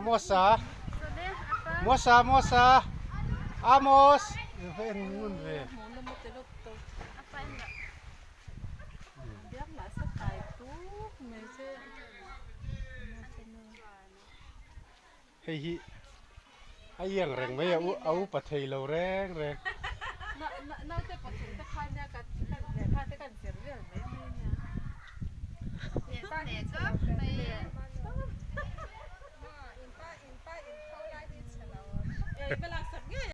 Amosa Mosa Mosa Amos va en ngun ve. Hei hi a iang reng mai a a upa thei lo reng reng.